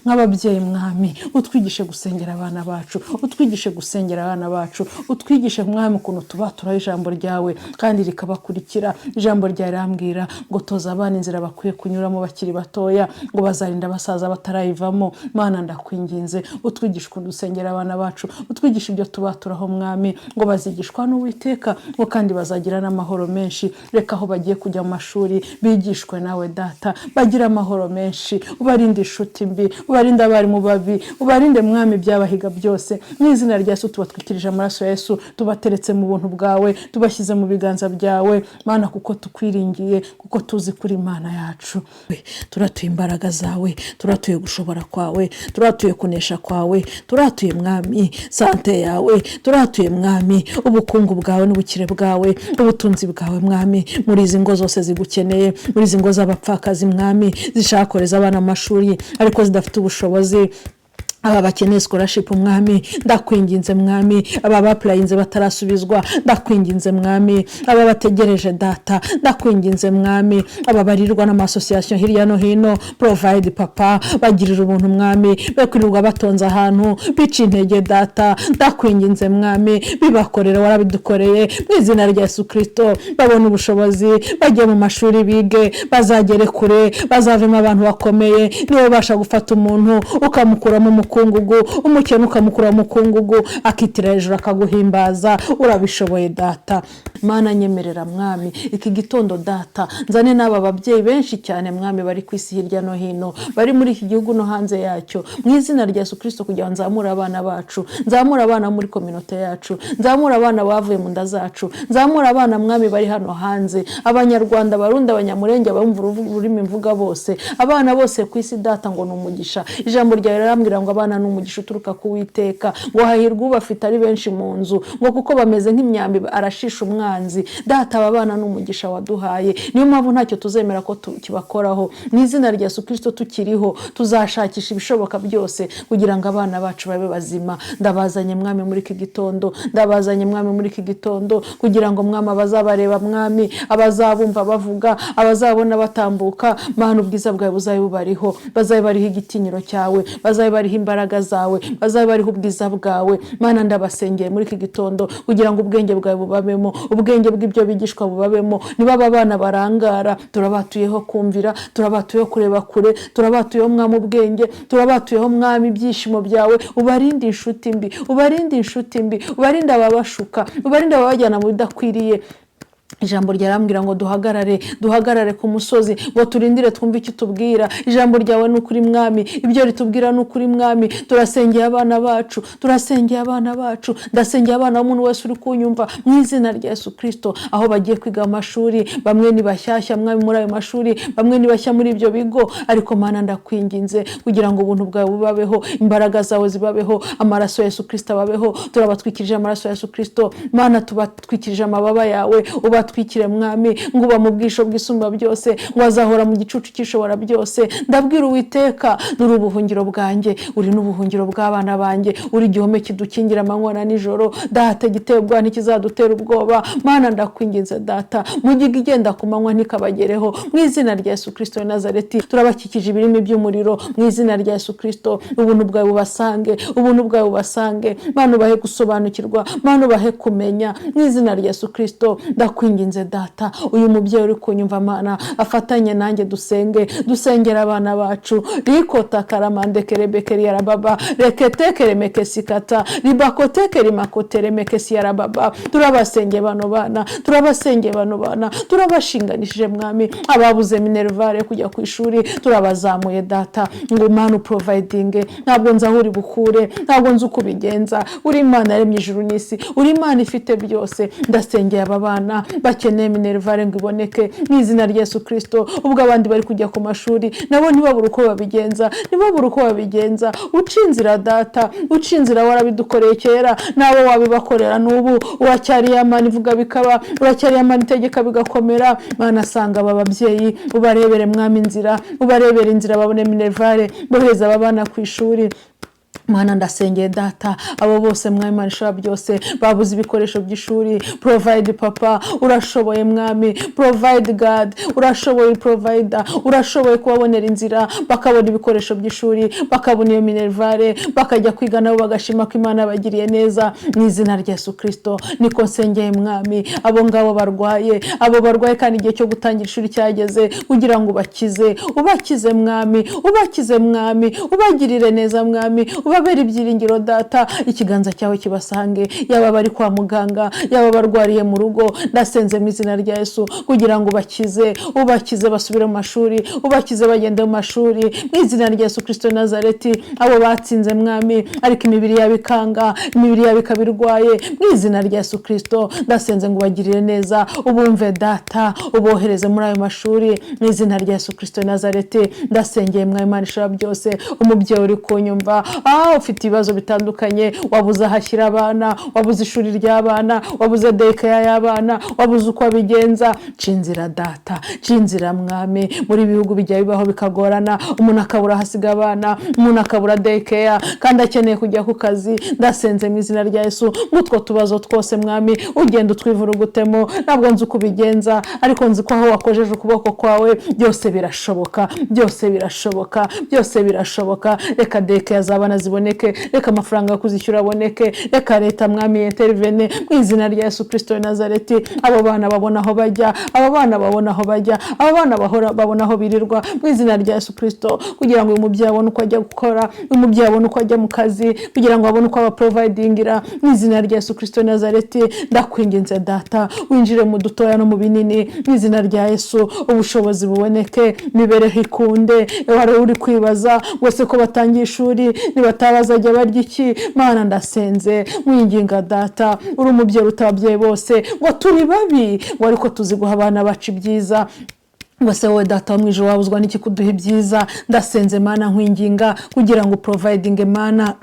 Nk'ababyeyi, Mwami, utwigishe gusengera abana bacu, utwigishe gusengera abana bacu, utwigishe, Mwami, ukuntu tubaturaho ijambo ryawe kandi rikabakurikira. Ijambo ryawe rirambwira ngo toza abana inzira bakwiye kunyuramo bakiri batoya, ngo bazarinda basaza batarayivamo. Mana, ndakwinginze, utwigishe ukuntu dusengera abana bacu, utwigishe ibyo tubaturaho, Mwami, ngo bazigishwa n'Uwiteka, ngo kandi bazagira n'amahoro menshi. Reka aho bagiye kujya mu mashuri bigishwe nawe, Data, bagire amahoro menshi. Ubarinde inshuti mbi, ubarinde abarimu babi, ubarinde, Mwami, ibyabahiga byose. Mu izina rya Yesu tubatwikirije amaraso ya Yesu, tubateretse mu buntu bwawe, tubashyize mu biganza byawe, Mana, kuko tukwiringiye, kuko tuzi kuri Imana yacu. Turatuye imbaraga zawe, turatuye gushobora kwawe, turatuye kunesha kwawe, turatuye, Mwami, santé yawe, turatuye, Mwami, ubukungu bwawe n'ubukire bwawe, ubutunzi bwawe, Mwami, muri izi ngo zose zigukeneye, muri izi ngo z'abapfakazi, Mwami, zishaka kohereza abana amashuri ariko zidafite ubushobozi, aba bakeneye scholarship. Mwami, ndakwinginze, Mwami, aba ba-applyinze batarasubizwa, ndakwinginze, Mwami, aba bategereje, Data, ndakwinginze, Mwami, aba barirwa n'ama association hirya no hino, provide, Papa, bagirira ubuntu, Mwami, be kwirirwa batonze ahantu bica intege. Data, ndakwinginze, Mwami, bibakorera, warabidukoreye. Mu izina rya Yesu Kirisito babona ubushobozi, bajye mu mashuri bige, bazagere kure, bazavemo abantu bakomeye. Niba ubasha gufata umuntu ukamukuramo umukungugu, umukene ukamukura mu mukungugu, akitira hejuru akaguhimbaza, urabishoboye, Data. Mana, nyemerera, Mwami, iki gitondo, Data, nzane n'aba babyeyi benshi cyane, Mwami, bari ku isi hirya no hino, bari muri iki gihugu no hanze yacyo, mu izina rya Yesu Kirisito, kugira ngo nzamure abana bacu, nzamure abana muri communauté yacu, nzamure abana bavuye mu nda zacu, nzamure abana, Mwami, bari hano hanze, Abanyarwanda, Abarundi, Abanyamurenge, abumva ururimi mvuga bose, abana bose ku isi, Data, ngo ni umugisha. Ijambo ryawe rirambwira ngo abana ni umugisha uturuka ku Witeka, ngo hahirwa ubafite ari benshi mu nzu, ngo kuko bameze nk'imyambi arashisha umwanzi. Data, aba bana ni umugisha waduhaye, niyo mpamvu ntacyo tuzemera ko kibakoraho. Mu izina rya Yesu Kirisito, tukiriho tuzashakisha ibishoboka byose kugira ngo abana bacu babe bazima. Ndabazanye, Mwami, muri iki gitondo, ndabazanye, Mwami, muri iki gitondo, kugira ngo, Mwami, abazabareba, Mwami, abazabumva bavuga, abazabona batambuka, Mana, ubwiza bwawe buzabe bubariho, bazabe bariho igitinyiro cyawe, bazabe bariho imbaraga zawe, bazabe bariho ubwiza bwawe. Mana, ndabasengeye muri iki gitondo kugira ngo ubwenge bwawe bubabemo, ubwenge bw'ibyo bigishwa bubabemo. Niba aba bana barangara, turabatuyeho kumvira, turabatuyeho kureba kure, turabatuyeho, Mwami, ubwenge, turabatuyeho, Mwami, ibyishimo byawe. Ubarinde inshuti mbi, ubarinde inshuti mbi, ubarinde ababashuka, ubarinde ababajyana mu bidakwiriye. Ijambo ryarambwira ngo duhagarare, duhagarare ku musozi, ngo turindire twumve icyo utubwira. Ijambo ryawe ni ukuri, Mwami, ibyo ritubwira ni ukuri. Mwami, turasengeye abana bacu, turasengeye abana bacu. Ndasengeye abana b'umuntu wese uri kunyumva mu izina rya Yesu Kirisito, aho bagiye kwiga amashuri. Bamwe ni bashyashya, Mwami, muri ayo mashuri, bamwe ni bashya muri ibyo bigo, ariko Mana, ndakwinginze kugira ngo ubuntu bwawe bubabeho, imbaraga zawe zibabeho, amaraso ya Yesu Kirisito ababeho. Turabatwikirije amaraso ya Yesu Kirisito. Mana, tubatwikirije amababa yawe, ubatwikire, Mwami, ngo uba mu bwisho bw'Isumba byose, ngo azahora mu gicucu cy'Ishobora byose. Ndabwira Uwiteka: "Nuri ubuhungiro bwanjye, uri n'ubuhungiro bw'abana banjye, uri igihome kidukingira amanywa na nijoro. Data, igiteye ubwoba ntikizadutera ubwoba." Mana, ndakwinginze, Data, mugiga igenda ku manywa ntikabagereho. Mu izina rya Yesu Kirisito wa Nazareti, turabakikije ibirimi by'umuriro. Mu izina rya Yesu Kirisito, ubuntu bwawe bubasange, ubuntu bwawe bubasange. Mana, ubahe gusobanukirwa, Mana, ubahe kumenya. Mu izina rya Yesu Kirisito, ndakwinginze, Data, uyu mubyeyi uri kunyumva, Mana, afatanye nanjye dusenge, dusengera abana bacu. Rikota karamandekerebekeri yarababa reketekeremekesikata ribakotekeremakoteremekesi yarababa. Turabasengeye bano bana, turabasengeye bano bana, turabashinganishije, Mwami. Ababuze minerval yo kujya ku ishuri, turabazamuye, Data, ngo Mana uprovidinge. Ntabwo nzi aho uri bukure, ntabwo nzi uko ubigenza. Uri Imana yaremye ijuru n'isi, uri Imana ifite byose. Ndasengeye aba bana bakeneye minerval ngo iboneke mu izina rya Yesu Kirisito. Ubwo abandi bari kujya ku mashuri, nabo ntibabure uko babigenza, ntibabure uko babigenza. Uca inzira, Data, uca inzira. Warabidukoreye kera, nawe wabibakorera n'ubu. Uracyari ya Mana ivuga bikaba, uracyari ya Mana itegeka bigakomera. Mana, asanga aba babyeyi, ubarebere, Mwami, inzira, ubarebere inzira, babone minerval, bohereza aba bana ku ishuri. Mana, ndasengeye data, abo bose, Mwami Imana ishobora byose, babuze ibikoresho by'ishuri. Provide, Papa, urashoboye Mwami. Provide, God, urashoboye. Provider, urashoboye kubabonera inzira, bakabona ibikoresho by'ishuri, bakabona iyo minerval, bakajya kwiga, nabo bagashima ko Imana yabagiriye neza. Mu izina rya Yesu Kirisito niko nsengeye, Mwami, abo ngabo barwaye, abo barwaye kandi igihe cyo gutangira ishuri cyageze, kugira ngo ubakize, ubakize Mwami, ubakize Mwami, ubagirire neza Mwami, ubabere ibyiringiro Data. Ikiganza cyawe kibasange, yaba bari kwa muganga, yaba barwariye mu rugo. Ndasenze mu izina rya Yesu kugira ngo ubakize, ubakize basubire mu mashuri, ubakize bagende mu mashuri, mu izina rya Yesu Kirisito Nazareti. Abo batsinze, Mwami, ariko imibiri yabo ikanga, imibiri yabo ikaba irwaye, mu izina rya Yesu Kirisito ndasenze ngo ubagirire neza, ubumve Data, ubohereze muri ayo mashuri, mu izina rya Yesu Kirisito Nazareti. Ndasengeye, Mwami Imana ishobora byose, umubyeyi uri kunyumva, ufite ibibazo bitandukanye, wabuze aho ashyira abana, wabuze ishuri ry'abana, wabuze daycare y'abana, wabuze uko abigenza. Ca inzira Data, ca inzira Mwami. Muri bihugu bijya bibaho bikagorana, umuntu akabura aho asiga abana, umuntu akabura daycare kandi akeneye kujya ku kazi. Ndasenze mu izina rya Yesu ng'utwo tubazo twose, Mwami, ugenda utwivurugutemo. Ntabwo nzi uko ubigenza, ariko nzi ko aho wakojeje ukuboko kwawe byose birashoboka, byose birashoboka, byose birashoboka. Reka daycare z'abana ziboneke, reka amafaranga yo kuzishyura aboneke, reka leta, Mwami, intervene mu izina rya Yesu Kirisito wa Nazareti. Abo bana babona aho bajya, abo bana babona aho bajya, abo bana bahora babona aho birirwa, mu izina rya Yesu Kirisito, kugira ngo uyu mubyeyi abone uko ajya gukora, uyu mubyeyi abone uko ajya mu kazi, kugira ngo abone uko abaprovidingira, mu izina rya Yesu Kirisito wa Nazareti. Ndakwinginze Data, winjire mu dutoya no mu binini, mu izina rya Yesu. Ubushobozi buboneke, imibereho ikunde. Wari uri kwibaza ngo se ko batangiye ishuri, nibataha bazajya barya iki? Mana, ndasenze mwinginga Data, uri umubyeyi uruta ababyeyi bose, ngo turi babi, ngo ariko tuzi guha abana bacu ibyiza, ngo se wowe Data wo mu ijuru wabuzwa n'iki kuduha ibyiza? Ndasenze Mana, nkwinginga kugira ngo providinge, Mana,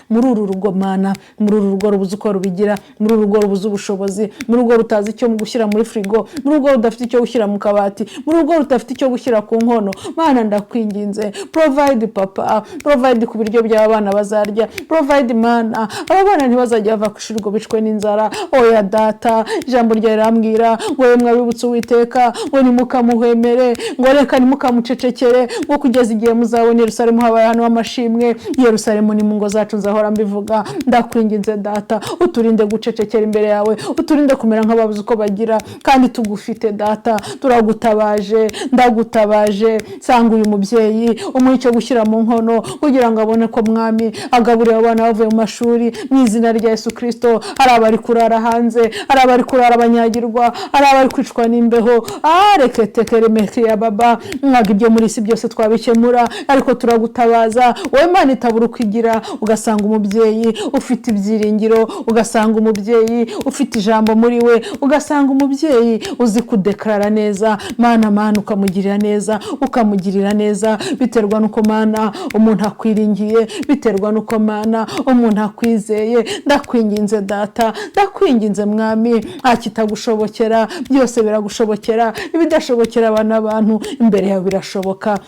muri uru rugo, Mana, muri uru rugo rubuze uko rubigira, muri uru rugo rubuze ubushobozi, muri rugo rutazi icyo gushyira muri firigo, muri rugo rudafite icyo gushyira mu kabati, muri rugo rudafite icyo gushyira ku nkono. Mana, ndakwinginze, provide, Papa, provide ku biryo by'abana bazarya. Provide, Mana, aba bana ntibazajya bava ku ishuri ngo bicwe n'inzara. Oya Data, ijambo ryawe rirambwira ngo yemwe abibutse Uwiteka, ngo nimukamuhwemere, ngo reka nimukamucecekere, ngo kugeza igihe muzabona Yerusalemu habaye hano h'amashimwe. Yerusalemu ni mu ngo zacu, nzahora mbivuga. Ndakwinginze Data, uturinde gucecekera imbere yawe, uturinde kumera nk'ababuze uko bagira kandi tugufite. Data, turagutabaje, ndagutabaje. Sanga uyu mubyeyi, umuhe icyo gushyira mu nkono kugira ngo abone ko, Mwami, agaburira abana bavuye mu mashuri, mu izina rya Yesu Kirisito. Hari abari kurara hanze, hari abari kurara banyagirwa, hari abari kwicwa n'imbeho. Areketekeremeke baba, ntabwo ibyo muri isi byose twabikemura, ariko turagutabaza wowe Mana itabura uko igira, ugasanga umubyeyi ufite ibyiringiro, ugasanga umubyeyi ufite ijambo muri we, ugasanga umubyeyi uzi kudeclara neza. Mana, Mana, ukamugirira neza, ukamugirira neza. Biterwa n'uko, Mana, umuntu akwiringiye, biterwa n'uko, Mana, umuntu akwizeye. Ndakwinginze Data, ndakwinginze Mwami, nta kitagushobokera, byose biragushobokera. Ibidashobokera abana abantu imbere yawe birashoboka.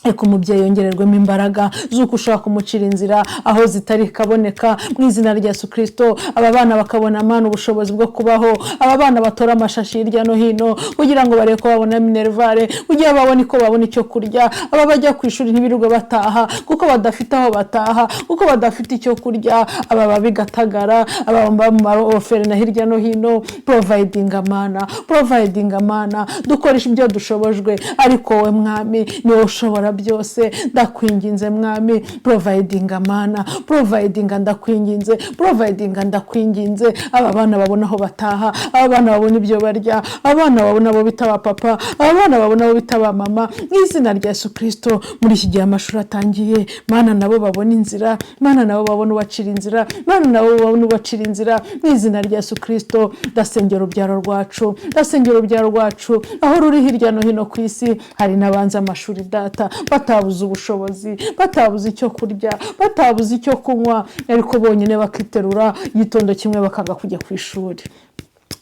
Reka umubyeyi yongererwemo imbaraga z'uko ushobora kumucira inzira aho zitari kaboneka, mu izina rya Yesu Kirisito. Aba bana bakabona, Mana, ubushobozi bwo kubaho. Aba bana batora amashashi hirya no hino kugira ngo barebe ko babona minerval, kugira babone ko babona icyo kurya. Aba bajya ku ishuri ntibirirwe bataha kuko badafite aho bataha, kuko badafite icyo kurya. Aba babigatagara, aba baba mu maorphelinat hirya no hino, providinga, Mana, providinga, Mana. Dukoresha ibyo dushobojwe, ariko wowe Mwami niwe ushobora byose. Ndakwinginze Mwami, providinga, Mana, providinga, ndakwinginze, providinga, ndakwinginze. Aba bana babona aho bataha, aba bana babona ibyo barya, aba bana babona abo bita ba papa, aba bana babona abo bita ba mama, mu izina rya Yesu Kirisito. Muri iki gihe amashuri atangiye, Mana, nabo babona inzira, Mana, nabo babona ubacira inzira, Mana, nabo babona ubacira inzira, mu izina rya Yesu Kirisito. Ndasengera urubyaro rwacu, ndasengera urubyaro rwacu aho ruri hirya no hino ku isi. Hari n'abanze amashuri, Data, batabuze ubushobozi, batabuze icyo kurya, batabuze icyo kunywa, ariko bonyine bakiterura igitondo kimwe bakanga kujya ku ishuri.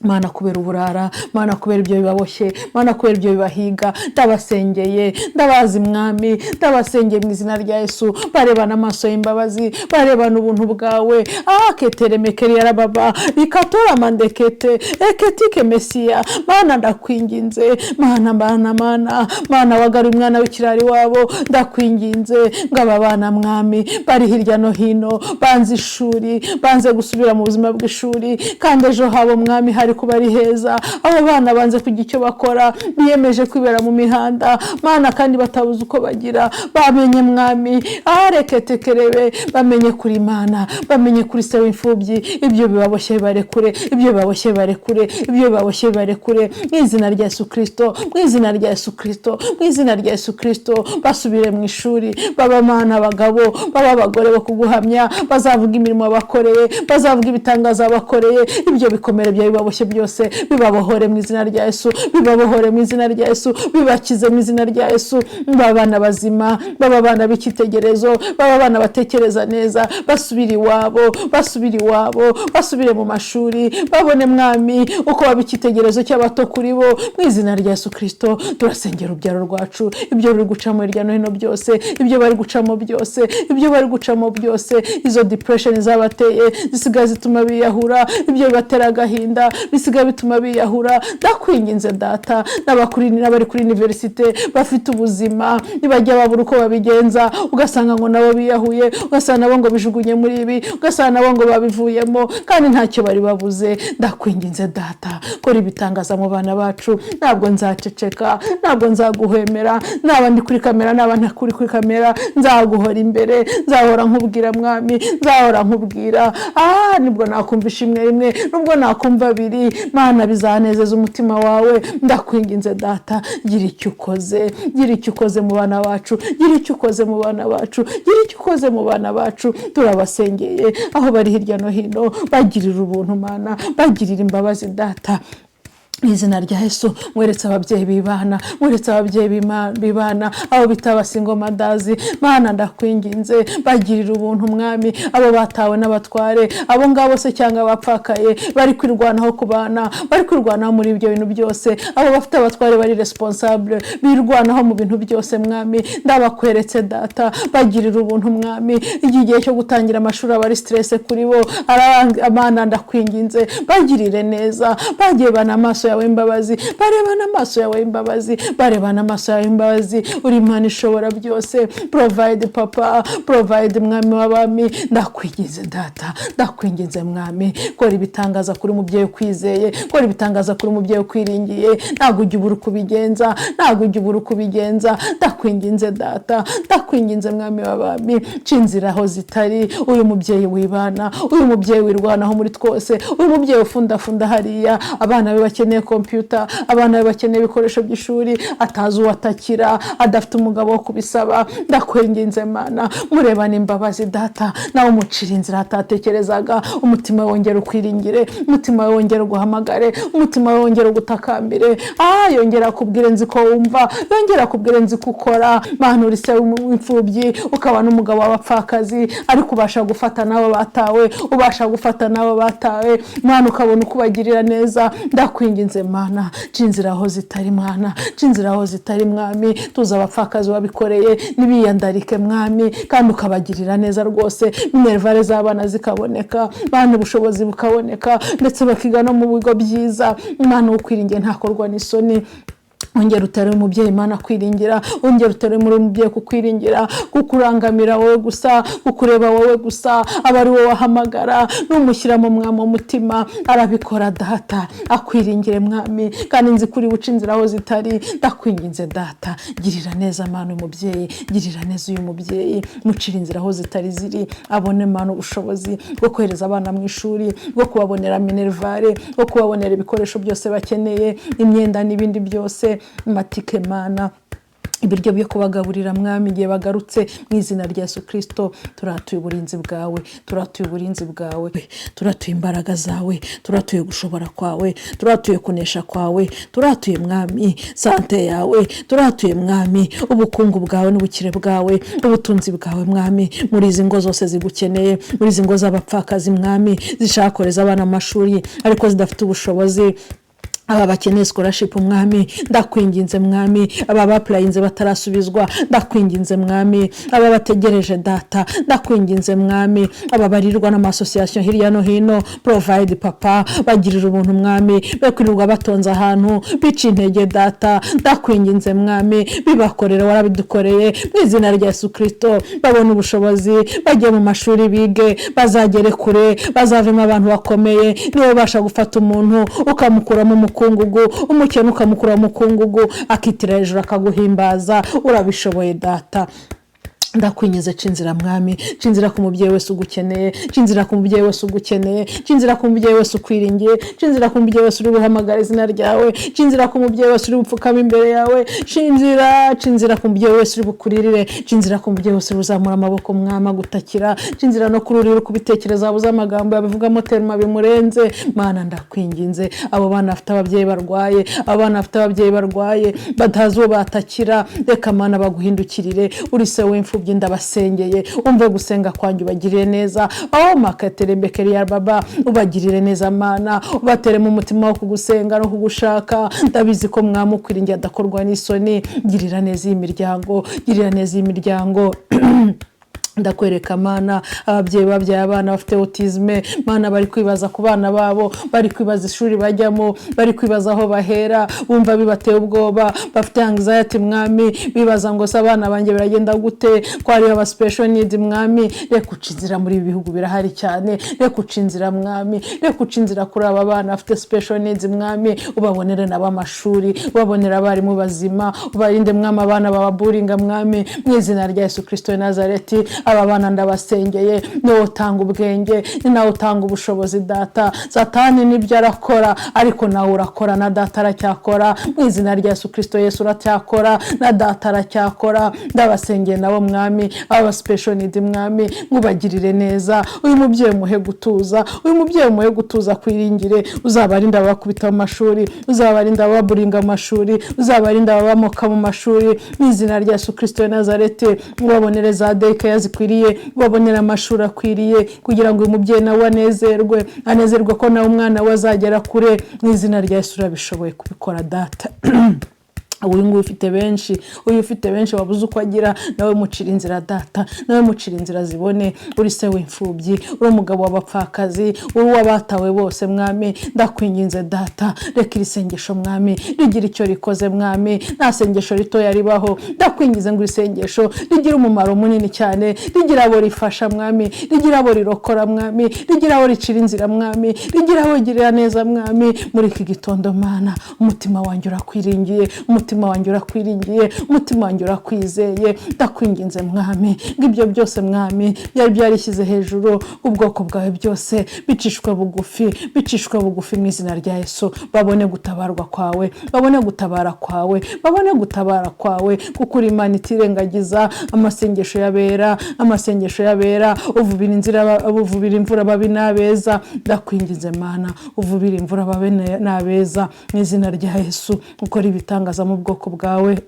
Mana, kubera uburara, Mana, kubera ibyo bibaboshye, Mana, kubera ibyo bibahiga, ndabasengeye, ndabazi Mwami, ndabasengeye mu izina rya Yesu. Barebana amaso y'imbabazi, barebana ubuntu bwawe. Aketeremekeri yarababa ikatora mandekete eketike mesiya. Mana, ndakwinginze, Mana, Mana, Mana, Mana, wagaruye umwana w'ikirari wabo, ndakwinginze ngo aba bana, Mwami, bari hirya no hino, banze ishuri, banze gusubira mu buzima bw'ishuri, kandi ejo habo, Mwami, hari kuba ari heza. Abo bana banze kugira icyo bakora, biyemeje kwibera mu mihanda, Mana, kandi batabuze uko bagira. Bamenye, Mwami, areketekerebe, bamenye kuri Mana, bamenye kuri se w'imfubyi. Ibyo bibaboshye barekure, ibyo bibaboshye barekure, ibyo bibaboshye barekure, mu izina rya Yesu Kirisito, mu izina rya Yesu Kirisito, mu izina rya Yesu Kirisito. Basubire mu ishuri, baba, Mana, abagabo, baba abagore bo kuguhamya, bazavuga imirimo bakoreye, bazavuga ibitangaza bakoreye. Ibyo bikomere byawe bibaboshye byose bibabohore mu izina rya Yesu, bibabohore mu izina rya Yesu, bibakize mu izina rya Yesu. Baba abana bazima, baba abana b'icyitegererezo, baba abana batekereza neza. Basubire iwabo, basubire iwabo, basubire mu mashuri, babone, Mwami, uko baba icyitegererezo cy'abato kuri bo, mu izina rya Yesu Kirisito. Turasengera urubyaro rwacu, ibyo ruri gucamo hirya no hino byose, ibyo bari gucamo byose, ibyo bari gucamo byose, izo depression zabateye zisigaye zituma biyahura, ibyo bibatera agahinda bisigaye bituma biyahura. Ndakwinginze Data, n'abari kuri université bafite ubuzima, nibajya babura uko babigenza, ugasanga ngo nabo biyahuye, ugasanga nabo ngo bijugunye muri ibi, ugasanga nabo ngo babivuyemo kandi ntacyo bari babuze. Ndakwinginze Data, kora ibitangaza mu bana bacu. Ntabwo nzaceceka, ntabwo nzaguhemera. Naba ndi kuri kamera, naba ntakuri kuri kamera, nzaguhora imbere, nzahora nkubwira, Mwami, nzahora nkubwira. Nibwo nakumva ishimwe rimwe, nubwo nakumva abiri, Mana, bizanezeza umutima wawe. Ndakwinginze Data, gira icyo ukoze, gira icyo ukoze mu bana bacu, gira icyo ukoze mu bana bacu, gira icyo ukoze mu bana bacu. Turabasengeye aho bari hirya no hino, bagirira ubuntu, Mana, bagirira imbabazi Data, mu izina rya Yesu. Mweretse ababyeyi bibana, mweretse ababyeyi bibana, abo bita aba single mothers. Mana, ndakwinginze, bagirira ubuntu, Mwami. Abo batawe n'abatware, abo ngabo se cyangwa abapfakaye bari kwirwanaho ku bana, bari kwirwanaho muri ibyo bintu byose, abo bafite abatware bari responsable, birwanaho mu bintu byose, Mwami, ndabakweretse Data, bagirira ubuntu, Mwami. Igihe cyo gutangira amashuri aba ari stress kuri bo. Abana, ndakwinginze, bagirire neza, bagiye bana amaso yawe imbabazi, barebana amaso yawe imbabazi, barebana amaso yawe imbabazi. Uri Imana ishobora byose. Provide, Papa, provide, Mwami w'abami. Ndakwinginze Data, ndakwinginze Mwami, kora ibitangaza kuri umubyeyi ukwizeye, kora ibitangaza kuri umubyeyi ukwiringiye. Ntabwo ujya ubura uko ubigenza, ntabwo ujya ubura uko ubigenza. Ndakwinginze Data, ndakwinginze Mwami w'abami, ca inzira aho zitari. Uyu mubyeyi wibana, uyu mubyeyi wirwanaho muri twose, uyu mubyeyi ufundafunda hariya, abana be bakeneye kompiyuta, abana be bakeneye ibikoresho by'ishuri, atazi uwatakira, adafite umugabo wo kubisaba, ndakwinginze Mana, murebane imbabazi Data, nawe umucira inzira atatekerezaga. Umutima we wongera ukwiringire, umutima we wongera uguhamagare, umutima we wongera ugutakambire. Yongera akubwire nzi ko wumva, yongera akubwire nzi ko ukora. Mana, uri se w'imfubyi, ukaba n'umugabo w'abapfakazi, ariko ubasha gufata n'abo batawe, ubasha gufata n'abo batawe, Mana, ukabona uko ubagirira neza. Ndakwinginze Mana, ca inzira aho zitari, Mwana, ca inzira aho zitari, Mwami. Tuzi abapfakazi wabikoreye, nibiyandarike, Mwami, kandi ukabagirira neza rwose, minerval z'abana zikaboneka, Mana, ubushobozi bukaboneka, ndetse bakiga no mu bigo byiza. Imana, ukwiringiye ntakorwa n'isoni. Ongera utere umubyeyi, Imana, kwiringira, ongera utere muri umubyeyi kukwiringira, kukurangamira wowe gusa, kukureba wowe gusa, aba ari wowe wahamagara. Numushyira mu Mwami umutima, arabikora Data. Akwiringire, Mwami, kandi nzi kuri buca inzira aho zitari. Ndakwinginze Data, girira neza, Mana, umubyeyi, girira neza uyu mubyeyi, mucira inzira aho zitari ziri, abone, Mana, ubushobozi bwo kohereza abana mu ishuri, bwo kubabonera minerval, bwo kubabonera ibikoresho byose bakeneye, imyenda n'ibindi byose, matike, Mana. Ibiryo byo kubagaburira, Mwami, igihe bagarutse, mu izina rya Yesu Kirisito. Turatuye uburinzi bwawe, turatuye uburinzi bwawe, turatuye imbaraga zawe, turatuye gushobora kwawe, turatuye kunesha kwawe, turatuye, Mwami, santé yawe, turatuye, Mwami, ubukungu bwawe n'ubukire bwawe, ubutunzi bwawe, Mwami, muri izi ngo zose zigukeneye, muri izi ngo z'abapfakazi, Mwami, zishaka kohereza abana mu mashuri ariko zidafite ubushobozi, aba bakeneye scholarship, Mwami, ndakwinginze, Mwami, aba ba-applyinze batarasubizwa, ndakwinginze, Mwami, aba bategereje, Data, ndakwinginze, Mwami, aba barirwa n'ama association hirya no hino, provide, Papa, bagirira ubuntu, Mwami, be kwirirwa batonze ahantu bica intege. Data, ndakwinginze, Mwami, bibakorera, warabidukoreye, mu izina rya Yesu Kirisito. Babona ubushobozi, bajye mu mashuri bige, bazagere kure, bazavemo abantu bakomeye. Niba ubasha gufata umuntu ukamukuramo umukungugu, umukene ukamukura mu mukungugu, akitira hejuru akaguhimbaza, urabishoboye, Data. Ndakwinginze, ca inzira, Mwami, ca inzira ku mubyeyi wese ugukeneye, ca inzira ku mubyeyi wese ugukeneye, ca inzira ku mubyeyi wese ukwiringiye, ca inzira ku mubyeyi wese uri buhamagara izina ryawe, ca inzira ku mubyeyi wese uri bupfukame imbere yawe, ca inzira, ca inzira ku mubyeyi wese uri bukuririre, ca inzira ku mubyeyi wese uri buzamura amaboko, Mwami, agutakira, ca inzira no kuri uri kubitekereza wabuze amagambo yabivugamo terima bimurenze. Mana, ndakwinginze, abo bana bafite ababyeyi barwaye, abo bana bafite ababyeyi barwaye batazi uwo batakira, reka, Mana, baguhindukirire. Uri se w'imfubyi, ndabasengeye, umve gusenga kwanjye, ubagirire neza. Aho makaterembekeri ya baba, ubagirire neza, Mana, ubateremo umutima wo kugusenga no kugushaka. Ndabizi ko mwamukwiringiye adakorwa n'isoni. Girira neza iyi miryango, girira neza iyi miryango. Ndakwereka, Mana, ababyeyi babyaye abana bafite autisme, Mana, bari kwibaza ku bana babo, bari kwibaza ishuri bajyamo, bari kwibaza aho bahera, bumva bibateye ubwoba, bafite anxiety, Mwami, bibaza ngo se abana banjye biragenda gute ko hariyo aba special need? Mwami, reka uca inzira muri ibi bihugu, birahari cyane. Reka uca inzira, Mwami, reka uca inzira kuri aba bana bafite special needs, Mwami, ubabonere nabo amashuri, ubabonere abarimu bazima, ubarinde, Mwami, abana bababuringa. Mwami, mu izina rya Yesu Kirisito wa Nazareti, aba bana ndabasengeye. Niwe utanga ubwenge, ni nawe utanga ubushobozi, Data. Satani nibyo arakora, ariko nawe urakora, na Data aracyakora. Mu izina rya Yesu Kirisito, Yesu uracyakora, na Data aracyakora. Ndabasengeye nabo, Mwami, aba special need, Mwami, ngubagirire neza. Uyu mubyeyi muhe gutuza, uyu mubyeyi muhe gutuza, kwiringire. Uzabarinda abakubita mu mashuri, uzabarinda ababuringa mu mashuri, uzabarinda ababamoka mu mashuri, mu izina rya Yesu Kirisito wa Nazareti. Ubabonere za daycare zikwiriye, ubabonere amashuri akwiriye, kugira ngo uyu mubyeyi nawe anezerwe, anezerwe ko nawe umwana we azagera kure. Mu izina rya Yesu, urabishoboye kubikora, Data. Uyu nguyu ufite benshi, uyu ufite benshi wabuze uko agira, nawe mucira inzira, Data, nawe mucira inzira zibone. Uri se w'imfubyi, uri umugabo w'abapfakazi, uri uw'abatawe bose. Mwami, ndakwinginze, Data, reka iri sengesho, Mwami, rigira icyo rikoze. Mwami, nta sengesho ritoya ribaho. Ndakwinginze ngo iri sengesho rigire umumaro munini cyane, rigira abo rifasha, Mwami, rigira abo rirokora, Mwami, rigira abo ricira inzira, Mwami, rigira abo rigirira neza. Mwami, muri iki gitondo, Mana, umutima wanjye urakwiringiye, umutima wanjye urakwiringiye, umutima wanjye urakwizeye. Ndakwinginze, Mwami, ngo ibyo byose, Mwami, byari byarishyize hejuru ubwoko bwawe, byose bicishwe bugufi, bicishwe bugufi mu izina rya Yesu. Babone gutabarwa kwawe, babone gutabara kwawe, babone gutabara kwawe, kuko uri Imana itirengagiza amasengesho y'abera, amasengesho y'abera. Uvubira inzira, uvubira imvura babi n'abeza. Ndakwinginze, Mana, uvubira imvura babe n'abeza mu izina rya Yesu. Ukora ibitangaza mu bwoko bwawe,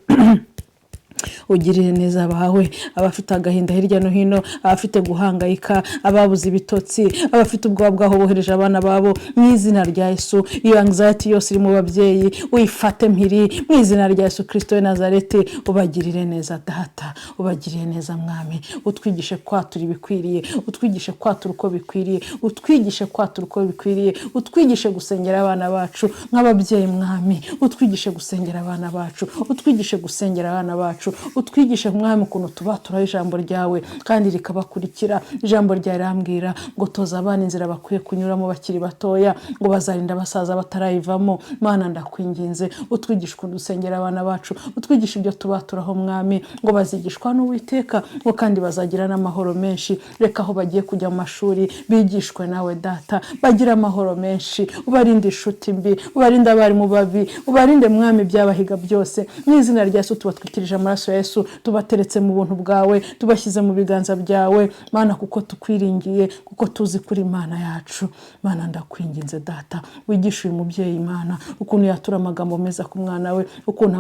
ugirire neza abawe, abafite agahinda hirya no hino, abafite guhangayika, ababuze ibitotsi, abafite ubwoba bw'aho bohereje abana babo. Mu izina rya Yesu, iyo anxiety yose iri mu babyeyi uyifate mpiri mu izina rya Yesu Kirisito w'i Nazareti. Ubagirire neza, Data, ubagirire neza, Mwami. Utwigishe kwatura ibikwiriye, utwigishe kwatura uko bikwiriye, utwigishe kwatura uko bikwiriye, utwigishe gusengera abana bacu nk'ababyeyi, Mwami, utwigishe gusengera abana bacu, utwigishe gusengera abana bacu. bacu, utwigishe, Mwami, ukuntu tubaturaho ijambo ryawe kandi rikabakurikira. Ijambo ryawe rirambwira ngo toza abana inzira bakwiye kunyuramo bakiri batoya, ngo bazarinda basaza batarayivamo. Mana, ndakwinginze, utwigishe ukuntu dusengera abana bacu, utwigishe ibyo tubaturaho, Mwami, ngo bazigishwa n'Uwiteka, ngo kandi bazagira n'amahoro menshi. Reka aho bagiye kujya mu mashuri bigishwe nawe, Data, bagire amahoro menshi. Ubarinde inshuti mbi, ubarinde abarimu babi, ubarinde, Mwami, ibyabahiga byose. Mu izina rya Yesu tubatwikirije amaraso ya Yesu, tubateretse mu buntu bwawe, tubashyize mu biganza byawe, Mana, kuko tukwiringiye, kuko tuzi kuri Imana yacu. Mana, ndakwinginze, Data, wigishe uyu mubyeyi, Imana, ukuntu yatura amagambo meza ku mwana we, ukuntu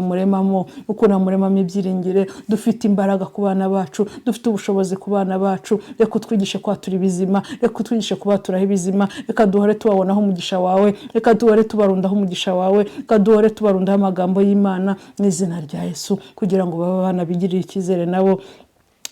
amuremamo ibyiringire. Dufite imbaraga ku bana bacu, dufite ubushobozi ku bana bacu. Reka utwigishe kwatura ibizima, reka utwigishe kubaturaho ibizima. Reka duhore tubabonaho umugisha wawe, reka duhore tubarundaho umugisha wawe, reka duhore tubarundaho amagambo y'Imana mu izina rya Yesu, kugira ngo babe abana bigirire icyizere nabo,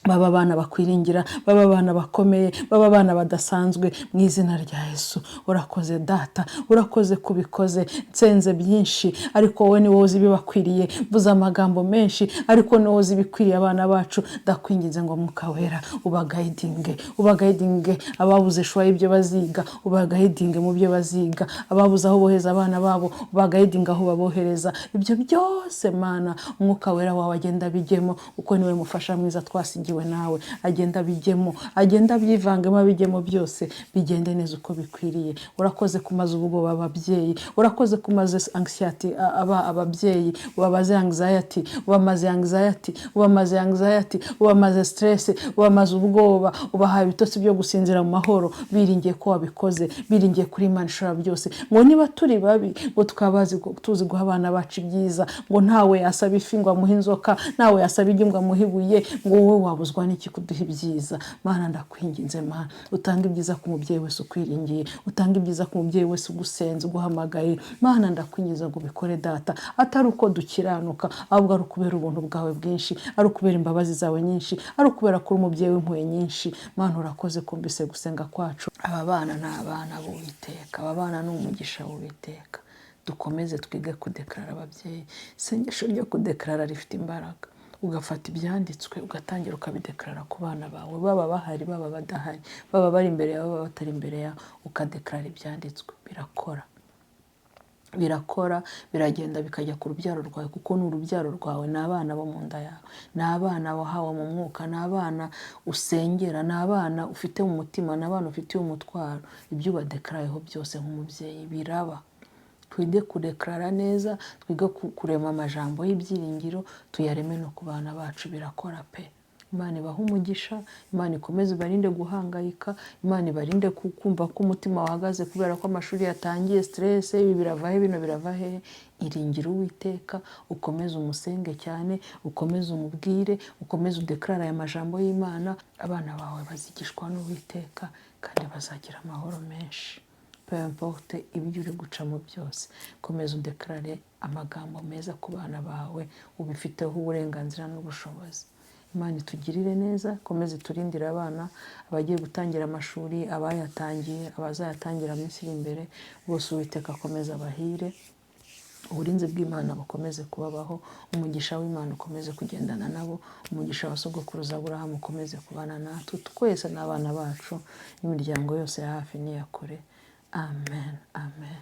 baba abana bakwiringira, baba abana bakomeye, baba abana badasanzwe mu izina rya Yesu. Urakoze, Data, urakoze kubikoze. Nsenze byinshi, ariko wowe ni wowe uzi ibibakwiriye. Mvuze amagambo menshi, ariko ni wowe uzi ibikwiriye abana bacu. Ndakwinginze ngo Mwuka Wera ubaguidinge, ubaguidinge. Ababuze choix y'ibyo baziga, ubaguidinge mu byo baziga. Ababuze aho bohereza abana babo, ubaguidinge aho babohereza. Ibyo byose, Mana, Umwuka Wera wawe agenda abijyemo, kuko niwe mufasha mwiza twasigiwe nawe. Agenda abijyemo, agenda abyivangemo, abijyemo byose, bigende neza uko bikwiriye. Urakoze kumaza ubwoba ababyeyi, urakoze kumaza anxiety aba ababyeyi. Ubamaze anxiety, ubamaze anxiety, ubamaze anxiety, ubamaze stress, ubamaze ubwoba, ubahaye ibitotsi byo gusinzira mu mahoro, biringiye ko wabikoze, biringiye kuri Imana ishobora byose. Ngo niba turi babi, ngo tukaba tuzi guha abana bacu ibyiza, ngo ntawe yasaba ifi ngo amuhe inzoka, ntawe yasaba igi ngo amuhe ibuye, ngo wowe wabuzwa n'iki kuduha ibyiza? Mana, ndakwinginze, Mana, utanga ibyiza ku mubyeyi wese ukwiringiye, utanga ibyiza ku mubyeyi wese ugusenze, uguhamagaye. Mana, ndakwinginze ngo ubikore, Data, atari uko dukiranuka, ahubwo ari ukubera ubuntu bwawe bwinshi, ari ukubera imbabazi zawe nyinshi, ari ukubera ko uri umubyeyi w'impuhwe nyinshi. Mana, urakoze kumvise gusenga kwacu. Aba bana ni abana b'Uwiteka, aba bana ni umugisha w'Uwiteka. Dukomeze twige kudeclara, ababyeyi. Isengesho ryo kudeclara rifite imbaraga. Ugafata ibyanditswe, ugatangira ukabideclara ku bana bawe, baba bahari, baba badahari, baba bari imbere yawe, baba batari imbere yawe, ukadeclara ibyanditswe. Birakora, birakora, biragenda bikajya ku rubyaro rwawe, kuko ni urubyaro rwawe, ni abana bo mu nda yawe, ni abana wahawe mu mwuka, ni abana usengera, ni abana ufite mu mutima, ni abana ufitiye umutwaro. Ibyo ubadeclarayeho byose nk'umubyeyi biraba. Twige kudeclara neza, twige kurema amajambo y'ibyiringiro, tuyareme no ku bana bacu. Birakora pe. Imana ibahe umugisha, Imana ikomeze ibarinde guhangayika, Imana ibarinde kumva ko umutima wahagaze kubera ko amashuri yatangiye, stress, ibi birava he, bino birava hehe. Iringire Uwiteka, ukomeze umusenge cyane, ukomeze umubwire, ukomeze udeclare aya majambo y'Imana. Abana bawe bazigishwa n'Uwiteka kandi bazagira amahoro menshi. Peu importe ibyo uri gucamo byose, komeza udeclare amagambo meza ku bana bawe, ubifiteho uburenganzira n'ubushobozi. Imana itugirire neza, komeze turindire abana, abagiye gutangira amashuri, abayatangiye, abazayatangira mu minsi iri imbere, bose Uwiteka akomeze abahire. Uburinzi bw'Imana bukomeze kubabaho, umugisha w'Imana ukomeze kugendana nabo, umugisha wa sogokuruza Aburahamu ukomeze kubana natwe twese n'abana bacu n'imiryango yose ya hafi n'iya kure. Amen, amen.